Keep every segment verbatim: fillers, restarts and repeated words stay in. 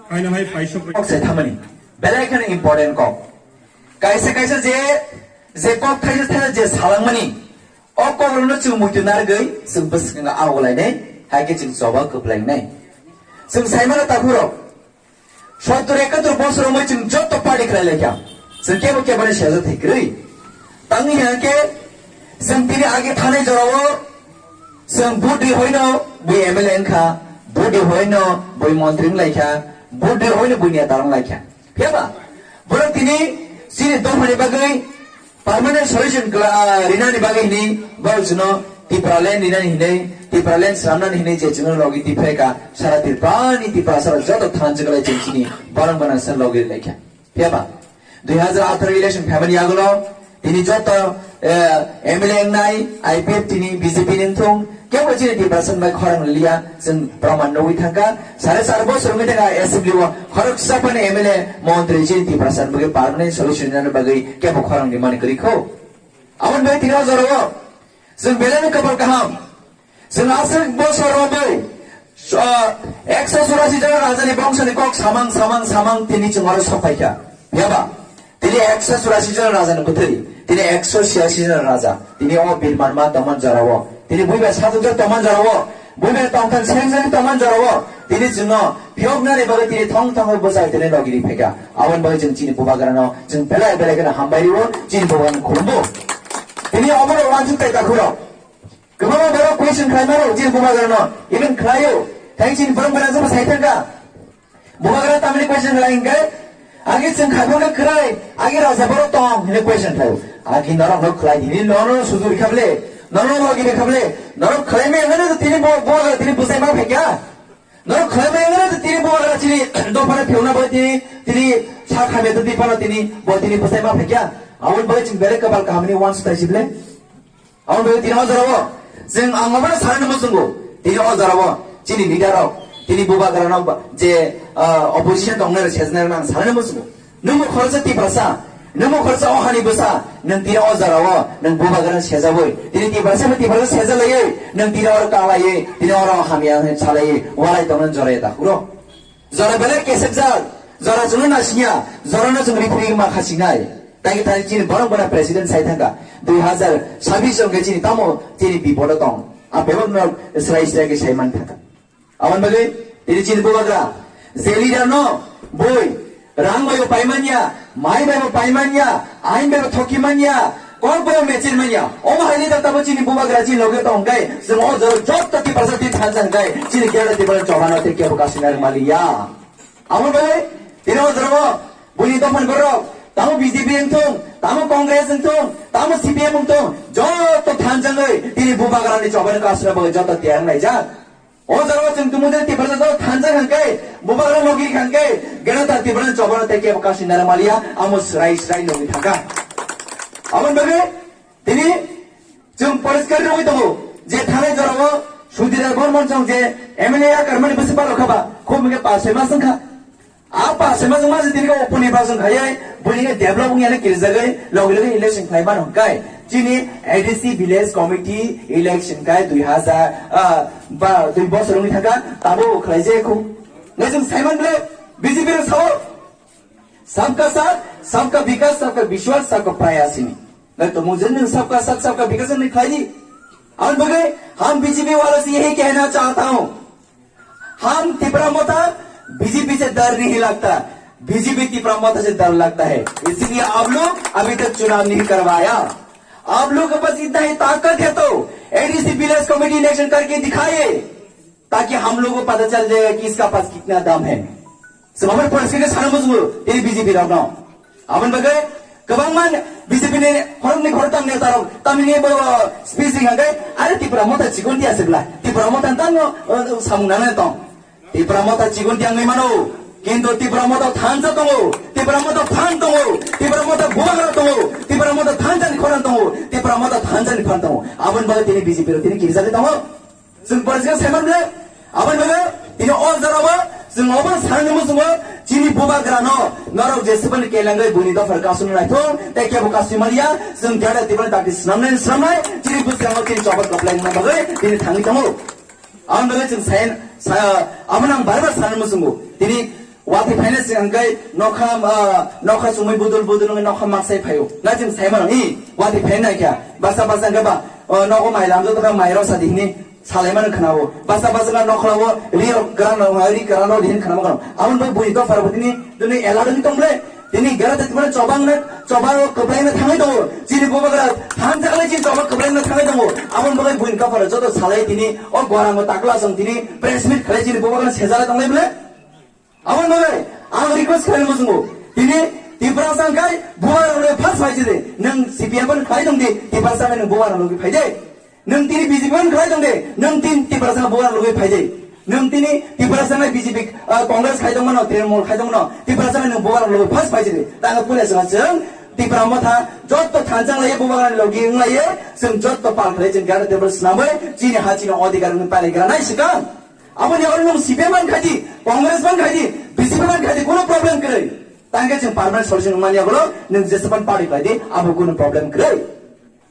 Haino hai phaisok kok se thamani. Belai kheno important kok. Kaisa kaisa je, je kok thaisa thaisa je salangmani. O kok rokno chwng muitu nargwi, chwng bwskango augulainai, hai khe chwng choba kwplainai. Chwng saimano takhurok. Sottor ekatur bosor wngwi chwng joto party khlai laikha. Chwng kebo keboni sejak thai kwrwi. Tangwi hwnkhe chwng tini age thanai jorao chwng vote ri hoino bui M L A wngkha, vote ri hoino bui montri wnglaikha, vote ri hoino bui neta wnglaikha. Phiyaba borok tini chini dophani bagwi permanent solution kla-, ah, rinani bagwi hini borok chwngno Tipraland rinani hinwi, Tipraland swnamnani hinwi je chwngno logi tiphai ka, sara Tripurani Tiprasa rok joto thansa kwlai chwng chini borok gwnang sar logi laikha. Phiyaba dui hazar atharo election phaimani yagulo tini joto, eh, M L A wngnai, I P F T ni, B J P ni wngthung, kebo chini Tiprasa bai khorang liya, chwng proman nugwi thangkha. Sare char bosor wngwi thangkha assembly o khoroksa phano M L A montri chini Tiprasa bagwi permanent solution nani bagwi kebo khorang rimani kwrwi kho. Aboni bagwi tini o jorao chwng belai no kwpal kaham. Chwng aswk bosor romwi, ah, ekso churasi jona rajani bongsoni kok samang, samang, samang tini chwng oro sokphaikha. Phiyaba tini ekso churasi jona rajani bwthwi, tini ekso chhiyasi jona raja, tini o birman ma tongman jorao, tini buibai sajwkjak tongman jorao, buibai tongthang sengjak tongman jorao, tini chwngno phiyoknani bagwi tini thong thongwi bwsai tini logi ri phaikha. Aboni bagwi chwng chini bubagrano chwng belai belai kheno hambai rio, chini bubagrano khulumbo. Tini oborok wansuk tai takhurok. Kwbangma borok question khlai mano, chini bubagrano, even khlaio. Thank chini borok gana joto sai thangkha. Bubagra tamni question khlai hinkhe, agi chwng khaphang khe kwrai, agi raja borok tong, hini question khlaio. Agi norok no khlai hini, nono sujur kha bole, nono logi kha bole, norok khlai me hwnwi tini bu-, bubagra tini bwsai ma phaikha. Norok khlai me hwnwi tini bubagra chini dophano phiuna bo tini, tini sa khamya twi phano tini, bo tini bwsai ma phaikha. Aboni bagwi chwng belai kwbal kahamni wansuk tai si bole. Aboni bagwi tini o jorao chwng ang obono sanani muchungo, tini o jorao chini leader rok, tini bubagrano ba-, je, ah, opposition tongnai rok sejnai rok ang sanani muchungo. Nwng bo khoroksa Tiprasa, nwng bo khoroksa o hani bwsa, nwng tini o jorao nwng bubagrano sejabwi, tini Tiprasa bai Tiprasa sejalaiwi, nwng tini oro kalaiwi, tini oro hamya hwnwi salaiwi, walai tongna joraya takhuro. Jora belai kesepjak, jora chwngno naisingya, jorano chwng riphi riphi ma khasingnai. Tei tei chini borok bono president sai thangkha. Dui hazar sabis hwnkhe chini tamo chini bipodo tong. A bebak no srai srai khe sai man thangkha. Aboni bagwi tini chini bubagra je leader no bui rang bai bo paimanya, mai bai bo paimanya, ain bai bo thoki manya, kok bai bo mechir manya. Omo hai leader tamo chini bubagra chini loge tong kai. Chwng o jora jotto Tiprasa tini thansa hwnkhe chini gera Tiprasa chobano tei kebo kasinai maliya. Aboni bagwi tini o jorao buini dophani borok tamo B J P wngthung, tamo Congress wngthung, tamo C P M wngthung, joto thanjangwi tini bubagrani chobani kasuna bagwi joto tiyar wnglaijak. O jorao chwng tumung de Tiprasa joto thanjak hwnkhe, bubagra logi hwnkhe, gena ta Tiprasa chobano tei kebo kasuna maliya, amo srai srai nugwi thangkha. Aboni bagwi Tini chwng poriskar nugwi tongo je thanai jorao Sudhir Rai Bormon chwng je M L A ya karmani bwswk balo khaba khub hwnkhe pas soi mas wngkha. A pas soi mas wngma se tini khe opor ni bwswng khaiwi buini khe develop wngya hwnwi kirijagwi logi logi election khlai mano hwnkhe chini A D C village committee election khai dui hazar, ah, ba dui bosor wngwi thangkha tabuk khlai je khu. Nai chwng saiman ble B J P rok sao sabka sath, sabka vikas, sabka vishwas, sabka prayas hini. Nai to mujhe nahi sabka sath, sabka vikas nahi khlai di. Aboni bagwi hum B J P wala se yahi kehna chahta hu. Hum Tipra Motha B J P se dar nahi lagta, B J P Tipra Motha se dar lagta hai. Isliye aap log abhi tak chunav nahi karwaya. Aap log ke paas itna hi taakat hai to A D C village committee election karke dikhaiye. ताकि हम लोगों को पता चल जाएगा कि इसका पास कितना दम है। Sumamar police ke sana musugo, tini B J P rok no. Aboni bagwi kwbangma B J P ni khoroknwi khoroktham neta rok tamni bo speech ringkha khe, are Tipra Motha chikon dia se bla. Tipra Motha tang no, uh, samung nana tong. Tipra Motha chikon dia ngai mano. Kintu Tipra Motha thansa tongo, Tipra Motha phan tongo, Tipra Motha bubagra tongo, Tipra Motha thansa ni khorang tongo, Tipra Motha thansa ni phan tongo. Aboni bagwi tini B J P rok tini kirijagwi tongo. Chwng poriskar saiman ble, aboni bagwi tini o jorao chwng obo sanani muchungo chini bubagrano norok jesubani kelengwi buini dophar kasuni naithok tei kebo kasui maliya chwng gada tibani dakti swnamnai swnamnai chini bwskango chini choba kwplai wngna bagwi tini thangwi tongo. Aboni bagwi chwng sai Sa-, abo nang bar bar sana muchungo. Tini watwi phaina sigang kai nokha, ah, nokha chumui budul budul wngwi nokha maksai phaio. Na chwng sai mano, i, watwi phaina kya. Basa basa khe ba, oh, nogo mai lamjak tongkha, mai rok sa di hini salai mano khwnao. Basa basa khe nokha o ri rok gran rok, ri gran rok di hini khwnama khwnao. Aboni bai bui dophar bo tini, tini ela dini tong ble. Tini gera te tibana chobang na, chobang o kwplai na thangwi tongo. Chini bubagra thansa khlai chini chobang kwplai na thangwi tongo. Aboni bagwi buini dophar joto salai tini, o goramo takla song tini press meet khlai chini bubagra sejala tonglai ble. Aboni bagwi ang request khlaina muchungo. Tini Tiprasa wngkhai bubagra rok first phai jide. Nwng C P M ban khlai tong di, Tiprasa nwng bubagra logi phai de. Nwng tini B J P ban khlai tong de, nwng tin Tiprasa bubagra logi phai de. Nwng tini Tiprasa nai B J P, ah, Congress khlai tong mano, Trinamool khlai tong mano, Tiprasa nwng bubagra logi first phai jide. Tang pule sa chwng Tipra Motha jotto thansa wng lai bubagra logi wng lai, chwng jotto pal khlai chwng gana table snamwi chini ha chini odhikar wng pai gra nai sikang. Aboni oro nwng C P M ban khaidi, Congress ban khaidi, B J P ban khaidi, kuno problem kwrwi. Tangkhe chwng permanent solution wngmani abo nwng jeseban party khaidi, abo kuno problem kwrwi.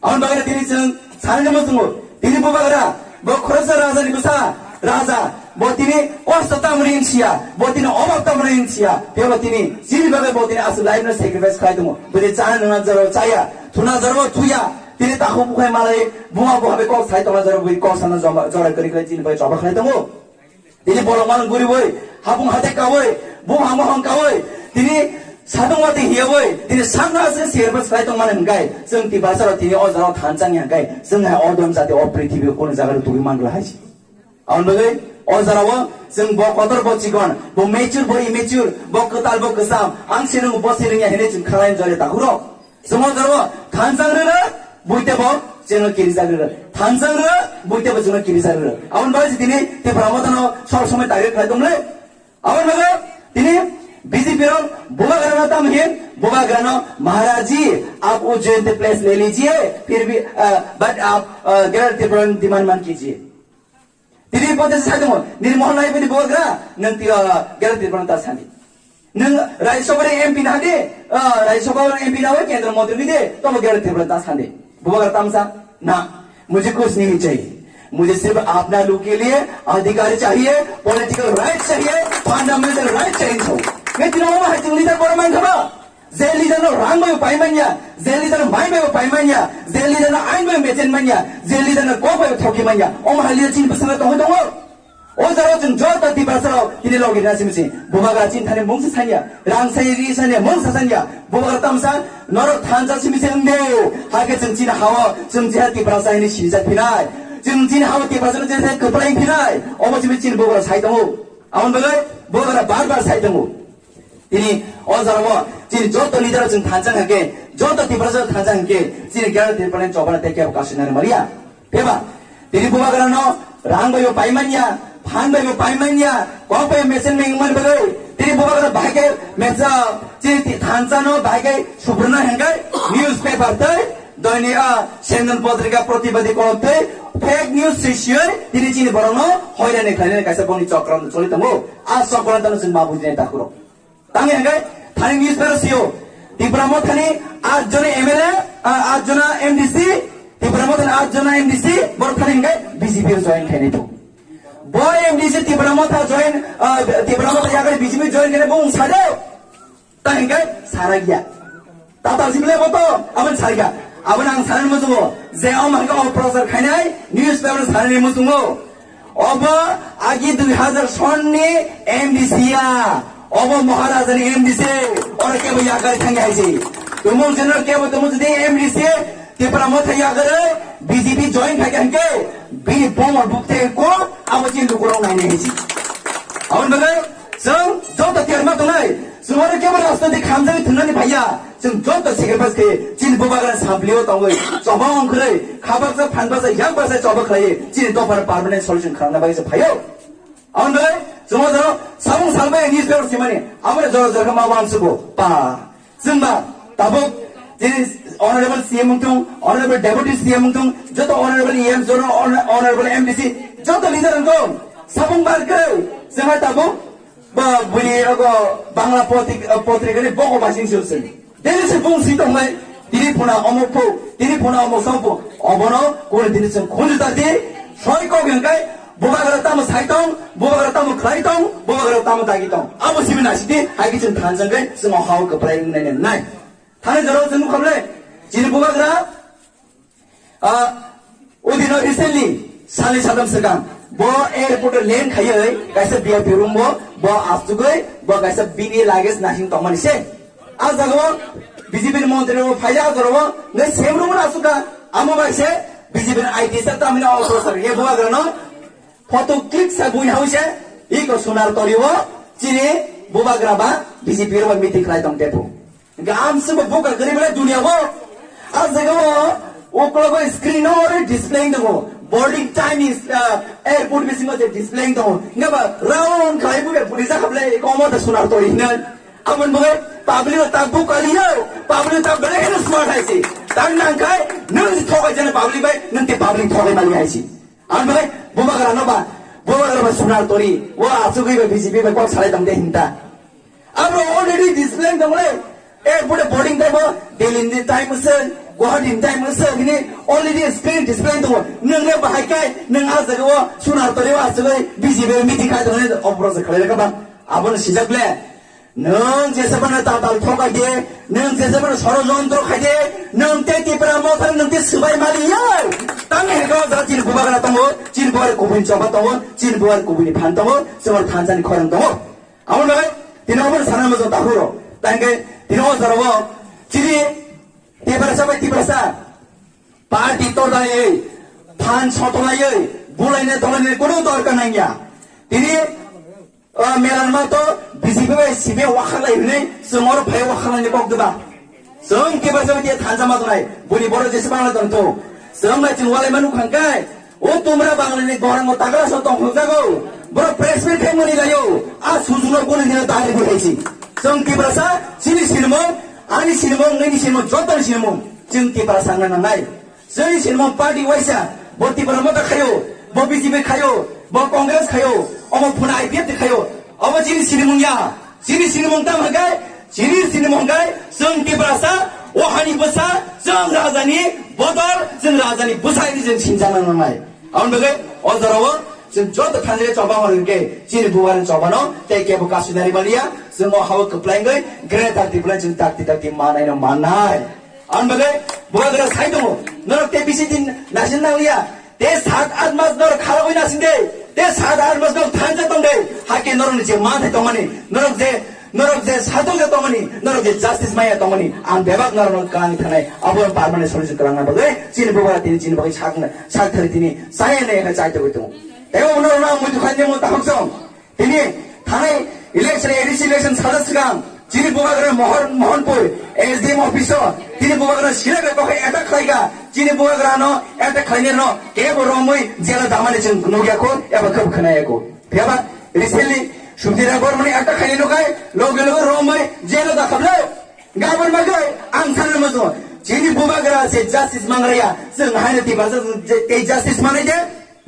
Aboni bagwi tini chwng sanani muchungo, tini bubagra, bo khoroksa raja ni bwsa, raja, bo tini kosto tamni hinsiya, bo tini obab tamni hinsiya, tebo tini chini bagwi bo tini aswk life no sacrifice khlai tongo. Bwdwi chana nungna jora chaya, thuna jora thuya, tini takhuk bukhai malai, buma buha bai kok sai tongna jora bwdwi kok sana jora kwrwi khlai chini bagwi choba khlai tongo. Tini bolong mano guriwi, hapung hatai kawi, bung hamo hong kawi, tini sadung wati hiyawi, tini sakna se sirba sai tong mano hingkai, chwng Tiprasa rok tini o jora thansa ni hingkai, chwng hai odom jati o prithibi kunu jaga rok tugui mangla hai si. Aboni bagwi o jora o chwng bo kotor bo chikon, bo mature bo immature, bo kwtal bo kwcham, ang sinung bo sinung ya hinwi chwng khalai jore takhurok. Chwng o jora thansa rwrwk, buitebo chwngno kirijak rwrwk. Thansa rwrwk, buitebo chwngno kirijak rwrwk. Aboni bagwi se tini Tipra Mothano sob somoi target khlai tongmle. Aboni bagwi tini B J P rok bubagrano tamo hin, bubagrano, "Maharaj ji, aap Ujjain te place le lijiye, phir bhi, ah, but aap, ah, Greater Tripura demand mat kijiye." Tini pote sai tongo, nini mohon lai bini bubagra, nwng ti, ah, Greater Tripura ta sani. Nwng Rajya Sabha ni M P na de, ah, Rajya Sabha ni M P na ho, Kendra Mantri de, to mo Greater Tripura ta sani. Bubagra tamsa, na, mujhe kuch nahi chahiye. Mujhe sirf apna lok ke liye adhikar chahiye, political right chahiye, fundamental right chahiye. Ngai tino ma hai tini leader bor man khaba. Je leader no rang bai pai manya, je leader no mai bai pai manya, je leader no ain bai mechen manya, je leader no kok bai thoki manya. Om hali chin pasang tong tong. O jaro chwng joto Tiprasa rok tini logi na simi si. Bubagra chin thani mung se sanya, rang sai ri sanya, mung sa sanya. Bubagra tamsa norok thansa simi se ndo. Hake chwng chin hawa, chwng je Tiprasa hini sijak phinai. Chwng chin hawa Tiprasa no je kwplai phinai. Omo simi chin bubagra sai tongo. Aboni bagwi bubagra bar bar sai tongo. Tini o jora o chini joto leader chwng thansa hwnkhe, joto Tiprasa thansa hwnkhe, chini Greater Tripura ni chobana tei kebo kasinani maliya. Pheba, tini bubagrano rang bai bo pai manya, phan bai bo pai manya, kok bai mesen meng man bagwi. Tini bubagra bahai khe mesa, chini ti-, thansa no bahai khe subruna hwnkhe newspaper tei doini a Sendon Potrika Pratibadi kolok tei fake news sisioi tini chini borokno hoirani khlainani kaisa boni chokran choli tongo. A chokran tano chwng ma bujinai takhurok. Tangwi hwnkhe thani newspaper sio, Tipra Mothani aat jona M L A, ah, aat jona M D C, Tipra Mothani aat jona M D C, borok thani hwnkhe B J P o join khainai tongo. Bo M D C Tipra Motha join, ah, Tipra Motha yakarwi B J P join khainai bung sade. Ta hwnkhe sara gya. Tata simle bo to, aboni sara gya. Aboni ang sanani muchungo, je om hwnkhe o prochar khainai newspaper sanani muchungo. Obo agi dui hazar sonni M D C ya. Obo Maharaja ni M D C. Oro kebo yakari thangya hai se. Tumung jeno kebo tumung jodi M D C Tipra Motha yakari B J P join khai hwnkhe bini bomor bukte ko abo chin lukurok nainai hai se. Aboni bagwi chwng joto tiyar ma tongnai. Chwng oro kebo rajniti khamjagwi thwngnani phaiya. Chwng joto sacrifice khe chini bubagra samplio tongwi choba ongkhwrwi khabaksa phanbaksa yakbaksa choba khlaiwi chini dophano permanent solution khlangna bagwi se phaio. Aboni bagwi chwng o jora sabung salbai newspaper simani aboni jora jora ma uansukgo pa. Chwngba tabuk chini honorable C M wngthung, honorable deputy C M wngthung, joto honorable E M, joto honor-, honorable M D C, joto leader wngthung. Sabung bar kwrwi chwngha tabuk ba bini rogo Bangla potrik-, potrika ni bogo basing sulsing. Tini se bung si tongnai, tini phuna omo phu, tini phuna omo song phu, obono kuni tini chwng khunju ta di, soi kok hwnkhe Bubagra tamo sai tong, bubagra tamo khlai tong, bubagra tamo dagi tong. Abo simi nasidi, hai khe chwng thansa khe chwng o hao kwplai wngnai nai. Thani jora chwng nukha ble, chini bubagra, ah, udino recently, sali sadam swkang, bo airport o land khaiwi, kaisa V I P room bo, bo asugwi, bo kaisa bini luggage nasing tongmani se. A jaga o B J P ni montri rok phaiya, a jora o, nai sem room o asukha, amo bai se, B J P ni I T sir tamni officer, ye bubagra no, photo click sa bui hausa, iko sunar tori o, chini bubagra ba B J P rok meeting khlai tong tepu. Gam se bo buka gari bela dunia o. A jaga o, uklo bo screen o re display tongo. Boarding time is, uh, airport bisingo je display tongo. Nga ba round khlai buka puri ja khable, iko mo da sunar tori na. Abon bo public ta buka liyo, public ta bela heno smart hai si. Tang nang khai, nung si thokai jana public bai, nung te public thokai mali hai si. Ang bai, bubagra no ba, bubagra ba sunar tori, wa asugwi ba B J P ba kok salai tong de hinta. Abo already display tong le, eh, bude boarding time o, Delhi ni time se, Guwahati ni time se, ini already screen display tong. Nung le bahai kai, nung a jaga o, sunar tori wa asugwi, B J P meeting khai tong le, opro se khalai ka ba, abo no sijak le. Nwng jesabano tatal thokai de, nwng jesabano sorojontro khai de, nwng tei Tipra Motha nwng tei swbai mali ya. Tang heko da chini bubagra tongo, chini bubagra kubuni choba tongo, chini bubagra kubuni phan tongo, chwng thansa ni khorang tongo. Amo nagai, tini obo sana mo jota huro. Tang ke, tini o jora o, chini Tiprasa bai Tiprasa, party todai, phan sotolai, bulai ne tolai ne kono dorkar nangya. Tini O melanma to B J P bai C P M wakhalai hwnwi chwng oro phai wakhalai ni kok diba. Chwng Tiprasa bai thansa ma tongnai, buni borok jesa bangla tong to. Chwng bai chwng walai manu khang kai. O tumra bangla ni gorang o tagra so tong khang jago. Borok press meet khai mani layo. A sujung no buni dina tari bui hai si. Chwng Tiprasa chini sinimung, ani sinimung, nini sinimung, joto ni sinimung. Chwng Tiprasa wngna nangnai. Chini sinimung party waisa, bo Tipra Motha khayo, bo B J P khayo, bo Congress khayo, omo phuna I P F T khayo, omo chini sinimung ya, chini sinimung tam hwnkhe, chini sinimung hwnkhe, chwng Tiprasa, o hani bwsa, chwng rajani bodol, chwng rajani bwsa ini chwng sinjana nangnai. Aboni bagwi o jorao chwng joto thanjani choba hor hwnkhe, chini bubagrani chobano tei kebo kasu nari maliya, chwng o hao kwplai wngwi greater Tipraland chwng takti takti manai no mannai. Ang bagwi bubagra sai tongo. Norok te bisi din nasin nangliya. Te sat at mas norok khalagwi nasin de. Te sat at mas norok thansa tong de. Hake norok ni je manthai tongmani. Norok je, norok je satung je tongmani. Norok je justice maya tongmani. Ang bebak norok no kang thanai. Abo permanent solution kwlangna bagwi. Chini bubagra tini chini bagwi sak, sak thari tini. Saya ne kha chai togwi tongo. Tebo norok no ang muitu khainai mo tahok song. Tini thanai election, A D C election salsa swkang chini bubagra Mohor-, Mohanpur S D M office o tini bubagra sila bai kokhe attack khlaika, chini bubagra no attack khlainai no kebo romwi jela damani chwng nukya kho eba khub khwnaya kho. Phiyaba recently Sudhir Debbarmani attack khlainai no khai loge loge romwi jela da khablo. Gabon bagwi ang sanna muchungo chini bubagra se justice mangraya, chwng haino Tiprasa chwng je tei justice manai de.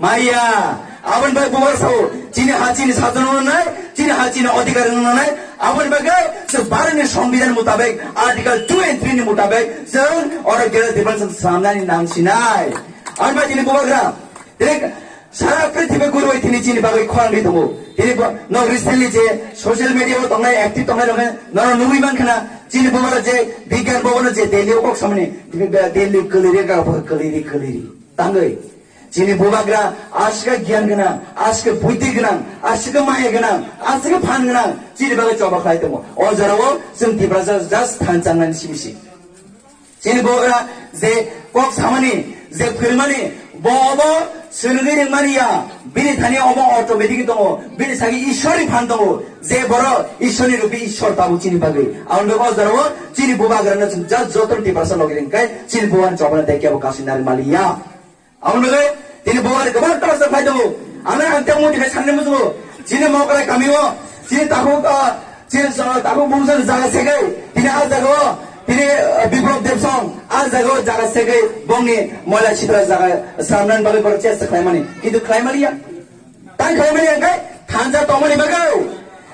Maya, aboni bai bubar sao, chini ha chini sajon nai, chini ha chini adhikar nai, aboni bai se Bharat ni Songbidan mutabek, Article two and three ni mutabek, chwng oro gera dipan chwng samnani nang sinai. Aboni bai chini bubagra, direk sara prithibi guru bai tini chini bagwi khorang ri tongo. Tini bo, no recently je social media o tongnai, active tongnai rok no nugwi man khana, chini bubagra je Bigyan Bhavan o je Delhi o kok samani, Delhi kwliri ka kwliri kwliri. Tangwi. Chini bubagra aswk gyan gwnang, aswk buddhi gwnang, aswk maya gwnang, aswk phan gwnang, chini bagwi choba khlai tongo. O jorao chwng Tiprasa just thansa wngnani simi si. Chini bubagra je kok samani, je phwrwngmani, bo obo swrwngwi rwngmani ya, bini thani obo automatic tongo, bini sagi Ishwarni phan tongo, je borok Ishwarni rupi Ishwar tabuk chini bagwi. Aboni bagwi o jorao chini bubagrano chwng just joto Tiprasa logi rwngkhe chini bubagrani chobani tei kebo kasu narwk mali ya. Aboni bagwi tini bubagra kwbangma torsa phai tongo. Ano ang tei modi khai sanni muchungo. Chini Mokrai kami o, chini takhuk, ah, chini, ah, takhuk bumsani jaga segwi. Tini ah jaga o, tini, ah, Biplab Debsong, ah jaga o jaga segwi bongni moila sitra jaga swnamnani bagwi borok chesta khlaimani. Kintu khlaimaliya. Tang khlaimani hwnkhe thansa tongmani bagwi.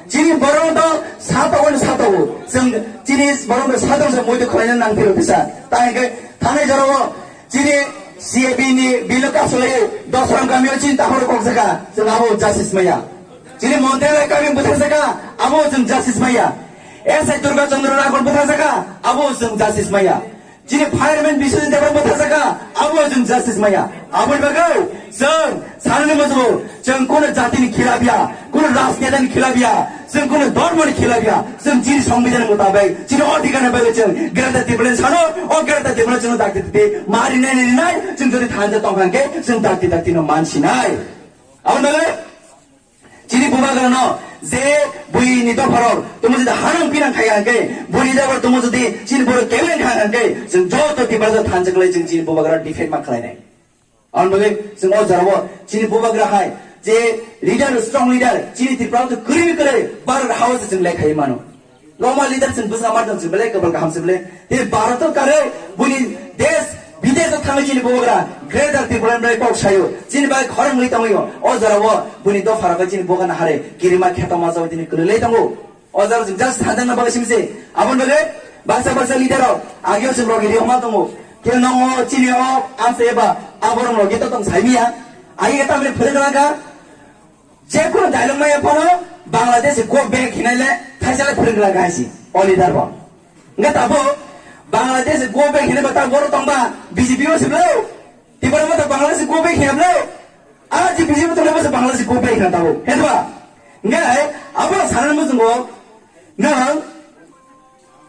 Chini borok to sa tongo, sa tongo. Chwng chini borok to sa tongo, sa muitu khlaina nang phiro tisa. Tang hwnkhe thanai jorao chini C A B ni bill o kasolai Dosram kamio chini tahor kok jaka, chwng abo justice maya. Chini Montrelai kami bwthar jaka, abo chwng justice maya. S I Durga Chandra Nagor bwthar jaka, abo chwng justice maya. Chini fireman Biswajit Debbarma bwthar jaka, abo chwng justice maya. Aboni bagwi chwng sanani muchungo, chwng kuno jatini khilaf ya, kuno rajnetani khilaf ya, chwng kuno dhormoni khilaf ya, chwng chini songbidhan mutabek, chini odhikarni bagwi chwng Greater Tipraland sano, o Greater Tipraland chwngno dakti dakti mari nai nai, chwng jodi thanja tongkha hwnkhe chwng dakti dakti no mansinai. Aboni bagwi chini bubagrano je buini dopharok tumo jodi hanang pinang khai hwnkhe, buini dopharok tumo jodi chini borok kebeng khai hwnkhe, chwng joto Tiprasa thansa khlai chwng chini bubagrano defend ma khlainai. Aboni bagwi chwng o jorao chini bubagra hai je leader, strong leader, chini Tripura to kwrwi kwrwi Bharat House chwng lekhai mano. Roma leader chwng bwsa ma tong chwng belai kwbal kaham se belai. Te Bharat o kare buini desh bidesh o thangwi chini bubagra Greater Tipraland bai kok sayo. Chini bai khorang wi tongwi o jorao buini dopharok chini bubagra hare kirima kheto ma jawi tini kwrwi lai tongo. O jora chwng just thanjakna bagwi simi se. Aboni bagwi baksa baksa leader rok agio chwng rok ri ma tongo. Khe nongo chini o amsa eba aborok rok gita tong saimiya. Agi khe tamni phwrwng raka. Je kono dialogue maya phano Bangladesh go back hinai le thaisa le phwrwng raka hai si. O leader bo. Nga tabo Bangladesh go back hinai ba ta boro tongba B J P o siblo. Tibara ma ta Bangladesh go back hinai blo. A je B J P tole bose Bangladesh go back hinai tabo. Hetba. Ngai abo sanan musungo. Nang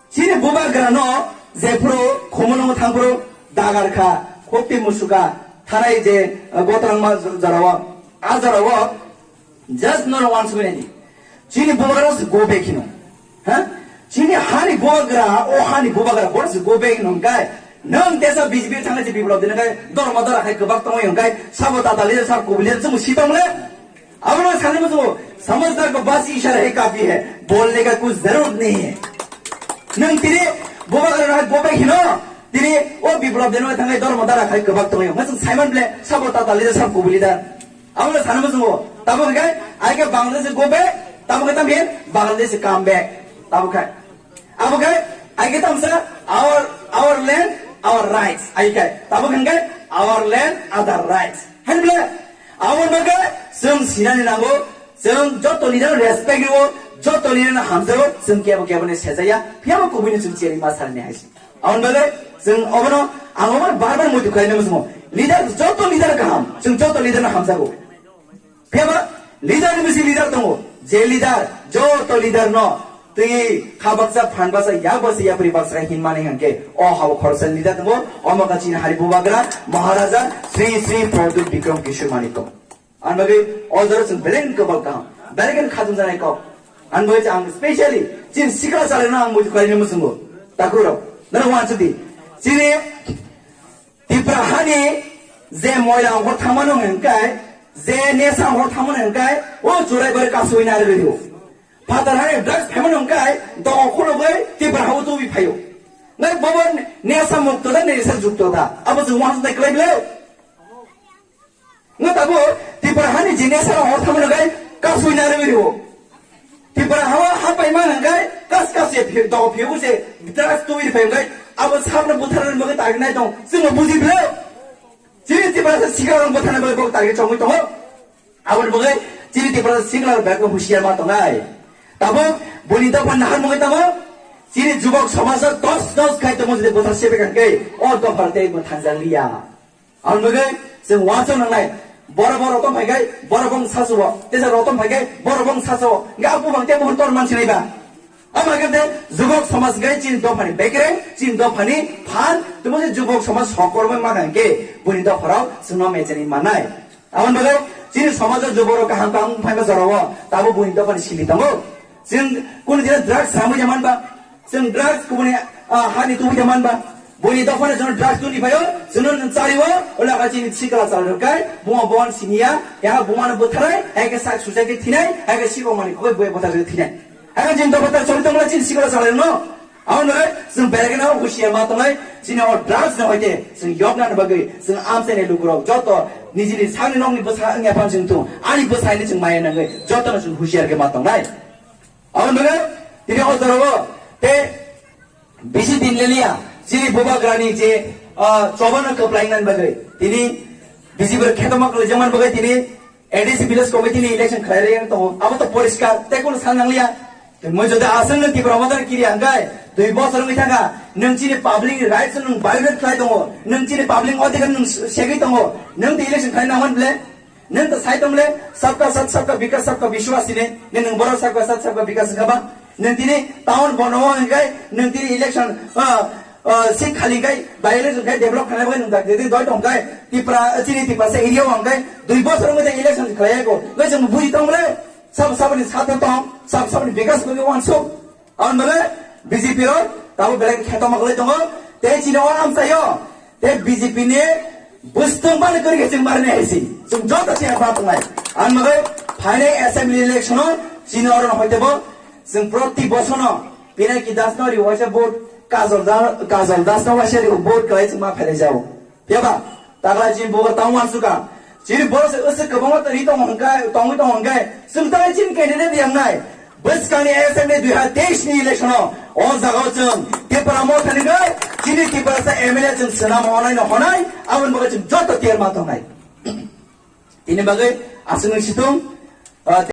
chini bubagrano jephuru khumulwngo thangphuru dagar kha, khukti musuka, thanai je, uh, gotrangma jorao, a jorao, just no one sumini. Chini bubagra se go back hino. Ha? Chini hani bubagra, o hani bubagra, bor se go back hino kai. Nang tesa B J P thangna je biplop dina kai, dorma dara khai kwbak tongwi hino kai, sabo tata leader, sab kubu leader, chumu sitong le. Abono sanwi muchungo, "Samajhdar ko bas ishara hi kafi hai, bolne ka kuch zarorat nahi hai." Nwng tini bubagra hai bobai hino, tini o biplop deno thangai dormo dara khai kwbak tongyo. Nwng saiman ble sabo tata leader sab kubu leader. Abono sanwi muchungo, tabo hwnkhe aike Bangladesh go back, tabo hwnkhe tamhin Bangladesh come back. Tabo khai. Abo khai, aike tamsa our, our land, our rights. Aike, tabo hwnkhe our land, other rights. Hai ble, Abo bagwi chwng sinani nango, chwng joto leader no respect rwo, joto leader no hamjao, chwng kebo kebo ni sejaya, phiyaba kubui ni chwng cheri ma salni hai se. Aboni bagwi chwng obono, ang obono bar bar muitu khlaina muchungo. Leader, joto leader kaham, chwng joto leader no hamjago. Phiyaba leader ni bisi leader tongo, je leader, joto leader no twi kha baksa, phan baksa, yak baksa, yapri baksa hinmani hwnkhe, o hao khoroksa leader tongo, omo kha chini hari bubagra, Maharaja Sri Sri Pradyut Bikram Kishore Manikya. Ang bagwi o jora chwng belai kwbal kaham. Belai khe khatung janai kok. Ang bagwi ang specially chini sikla chalai no ang muitu khlaina muchungo. Takhuk rok. Nang wansuk di. Chini Tipra hani je moila ongkhor thangmano hwnkai, je nesa ongkhor thangmano hwnkai, o churai bare kasui na rwgwi o. Phatar hani drugs phaimano hwnkai, dong khulugwi Tipra hao tubi phaio. Nai bobo nesa mukto da, nesa jukto da. Abo chwng wansuk dai klai ble. Nga tabo Tipra hani jine sara hor thamano gai kasui na rwi rio. Tipra hawa hapai man gai kas kas ye phi do phi use drugs tui pai gai abo sabna buthar mo gai tagi nai tong sima buji ble. Chini Tipra sa sikar mo thana bai bok tagi chongwi tong. Abo mo gai chini Tipra sa sikar bai ko husiar ma tong ai. Tabo buni da pan nahar mo gai tabo chini jubok samaj dos dos kai tong mo jide buthar sebe kan gai o do phar te mo thanjang liya. Ang bagwi chwng wansuk nangnai. Borok bo rotom phai gai, borok bo sasu o. Tesa rotom phai gai, borok bo sasu o. Ga apu bang te mohon tor man sinai ba. Ama kete jubok samaj gai chini dophani bekreng, chini dophani phan, tamo je jubok samaj sokor bai ma hangke, buni dopharao chwngno mechani manai. Amon bagwi chini samaj o jubok rok kaham kaham phai ma jorao, tabo buni dophani sili tongo. Chwng kunu jila drugs samui jaman ba, Chwng drugs kubuni, ah, hani tuwi da man ba. Boni dophano chwng drugs tuni phaio, chwng chari o, ola ka chini sikla chal kai, buma bon sinia, ya buma no butharai, ya ke sak suicide ke thinai, ya ke sikong mani koi boi butharai thinai. Ya ke jin dopha ta choli tongla chini sikla chal no. Amo no, chwng berek na husiya ma tongai, chini o drugs no hoite, chwng yok na bagwi, chwng amse ne lukurok, joto, nijini sangni nokni bwsa wngya phan chwng tu, ani bwsa ni chwng maya nangwi, joto no chwng husiar ke ma tongnai. Amo no, tini o jora o, te, Bisi din leliya, chini bubagrani je, ah, chobano kwplainani bagwi. Tini B J P rok khetoma kwlaijakmani bagwi tini A D C village committee ni election khlai rwya tongo. Abo to poriskar, tei kono san nangliya. Moi jodi aswk nwng Tipra Motha ni kiri hwnkhe, dui bosor wngwi thangkha, nwng chini public ni rights nwng violate khlai tongo, nwng chini public ni odhikar nwng segwi tongo, nwng to election khlai nangmani ble? Nwng to sai tong le, sabka sath, sabka vikas, sabka vishwas hini. Nwng, nwng borok sabka sath, sabka vikas wngkha ba? Nwng tini town bono o hwnkhe, nwng tini election, ah, ah, seat khali khai, by election khai develop khaina bagwi nwng dak tini doi tong khai, Tipra, chini Tiprasa area o hwnkhe, dui bosor wngwi election khlai ya ko. Ngai chwng buji tong le, sab sabni sath tong, sab sabni vikas bagwi wansuk. Aboni bagwi B J P rok tabuk belai khe khetoma kwlai tongo. Tei chini o amchaio, tei B J P ni bwswtwng bani kwrwi khe chwng barni hai si. Chwng joto chini ba tongnai. Aboni bagwi phainai assembly election o chini oro no hoite bo chwng proti bosono Pinaki Das no ri waisa vote, Kajol Da-, Kajol Das no waisa ri vote kwlai chwng ma phailai jao. Phiya ba, takla chini bubar tamo uansukha. Chini borok se usuk kwbangma twi tongo hwnkhe, tongwi tongo hwnkhe, chwng tamo chini candidate yangnai. Bwskangni assembly dui hazar teis ni election o, o jaga o chwng Tipra Motha ni bai, chini Tiprasa M L A chwng swnam honai no honai, aboni bagwi chwng joto tiyar ma tongnai. Tini bagwi aswk nung situng, ah,